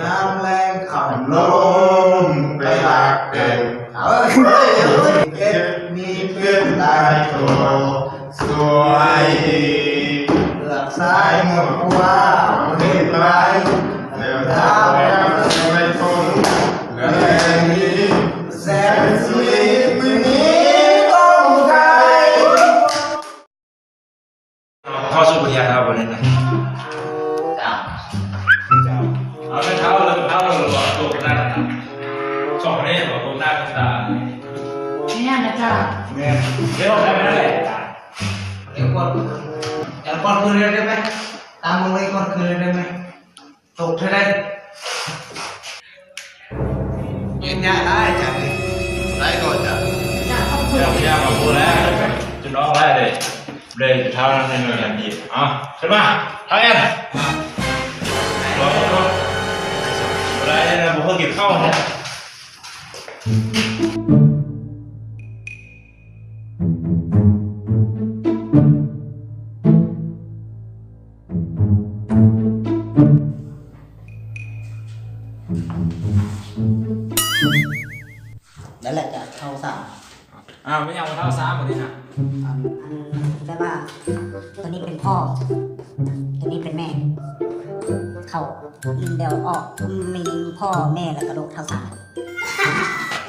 ຍາມແລງຄ່ຳລົງໄປລັກເປັນ ເອີຍ ເຮັດມີເປັນຫຼາຍໂຕ ສວຍດີ ເລືອກຊາຍໝົດກວ່າເຮັດໄປ ແລ້ວດາວໄປທົ່ງ ແລະ ມີແສງສະຫວີດມື້ນີ້ຂອງໄທ. ເຂົ້າສູ່ບົດຮຽນເຮົາບັດນີ້ນະ. ເຈົ້າ ເຈົ້າ ເອົາແມ່ເຖົ້າເລີຍ ເຖົ້າເລີຍ ຕົບໜ້າ ສອງແມ່ຕົບໜ້າຕົບຕາ. ແມ່ນນະເຈົ້າ. ແມ່ນ. ດຽວໄປນັ້ນແຫຼະ. ດຽວກ່ອນ ດຽວກ່ອນຄືນໄດ້ໄໝ? ຕາມມຶງໄວ້ກ່ອນຄືນໄດ້ໄໝ? ຕົກເທື່ອໃດ? ເປັນຫຍັງອ້າຍຈັກນີ້? ໄດ້ກໍຈັກ ເຈົ້າ ເຈົ້າ ເຈົ້າ ບໍ່ໄດ້ ຈະນອນໄດ້ເດ້. ເລີຍເທົ່ານັ້ນແມ່ນຫຍັງອີກ? ເອົາ ຂຶ້ນມາ ເຂົ້າແອນ ລອງເບິ່ງດູ. ບໍ່ໄດ້ນະ ບໍ່ເຄີຍກິນເຂົ້ານະ. ນັ້ນແຫຼະ ກະເຂົ້າສາມ. ອ້າວ ແມ່ນຫຍັງບໍ່ເຂົ້າສາມບັດນີ້ນະ? ອັນ ອັນ ແບບວ່າ ໂຕນີ້ເປັນພໍ່ ໂຕນີ້ເປັນແມ່ ເຂົ້າ ແລ້ວອອກ ມີພໍ່ແມ່ ແລ້ວກະລູກເຂົ້າສາມ.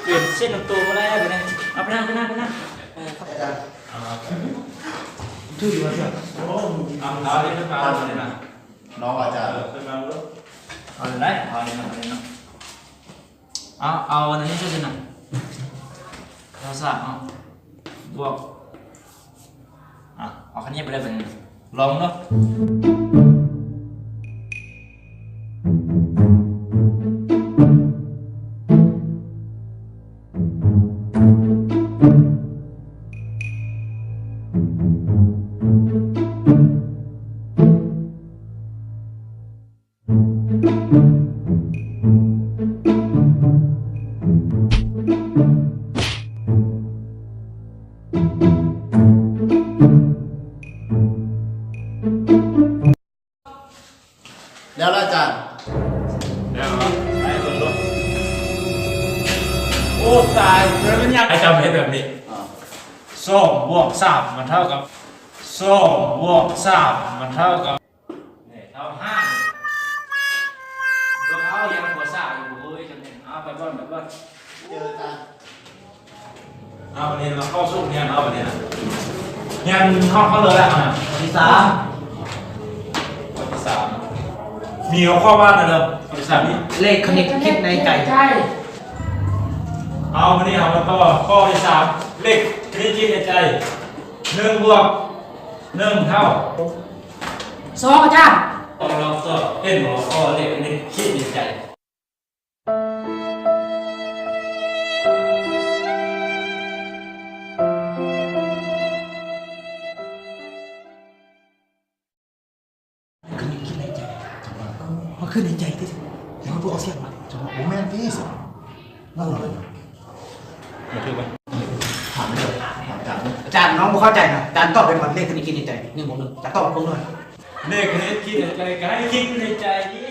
ເປັນເສັ້ນນຳໂຕມາແລ້ວບັດນີ້. ເອົາໄປນັ່ງ ໄປນັ່ງ ໄປນັ່ງ. ເອີ ຂອບໃຈ. ຖືກຢູ່ວ່າ ໂອ້ ເອົາ ເອົາເດ້ ເອົາເດ້ນະ ນ້ອງອາຈານ. ເອີ ເອົາໄດ້ ເອົາໄດ້ນະ ເອົາໄດ້ນະ. ເອົາ ເອົາອັນນີ້ຊະຊິນະ ເອົາສາມ ເອົາ ບວກ ອ່ະ ເອົາຄັນນີ້ໄປເລີຍບັດນີ້ ລອງເນາະ. ແລ້ວລະອາຈານ. ແລ້ວລະ ໄປເບິ່ງເບິ່ງ. ໂອ້ ຕາຍ ແລ້ວມັນຍັງ ໃຫ້ເຈົ້າເຮັດແບບນີ້. ສອງບວກສາມມັນເທົ່າກັບ ສອງບວກສາມມັນເທົ່າກັບ ນີ້ ເທົ່າຫ້າ. ບໍ່ເອົາ ຮຽນ ປ.ສາມ ຢູ່ ເອີຍ ຈັ່ງນີ້ ເອົາ ໄປກ່ອນ ໄປກ່ອນ. ເຈີກັນ. ເອົາ ບັດນີ້ມາເຂົ້າສູ່ຮຽນເຮົາ ບັດນີ້ນະ ຮຽນຮອດ ເຂົ້າເລີຍລະ ອັນນັ້ນ ຂໍ້ທີສາມ. ຂໍ້ທີສາມ ມີຫົວຂໍ້ວ່າແນວໃດ? ຂໍ້ທີສາມນີ້ ເລກຄະນິດຄິດໃນໃຈ. ເອົາ ບັດນີ້ເຮົາມາຕໍ່ຂໍ້ທີສາມ ເລກຄະນິດຄິດໃນໃຈ. ໜຶ່ງບວກໜຶ່ງເທົ່າ ສອງ ອາຈານ. ເຮົາລອງສອບ ເຫັນຫົວຂໍ້ເລກຄະນິດຄິດໃນໃຈ. ຄືຄິດໃນໃຈ ເອີ ມັນຄືໃນໃຈຕິ ແຕ່ວ່າບໍ່ອອກສຽງວ່າ ບໍ່ແມ່ນຕິ ເອີ ມາຖືກໄປ ຖາມເດີ ຖາມອາຈານເດີ. ອາຈານ ນ້ອງບໍ່ເຂົ້າໃຈນະ ອາຈານຕອບໄດ້ບໍ່? ເລກຄະນິດຄິດໃນໃຈ ໜຶ່ງບວກໜຶ່ງ ອາຈານຕອບເບິ່ງໜ່ອຍ. ເລກຄະນິດຄິດໃນໃຈ ກໍໃຫ້ຄິດຢູ່ໃນໃຈນີ້.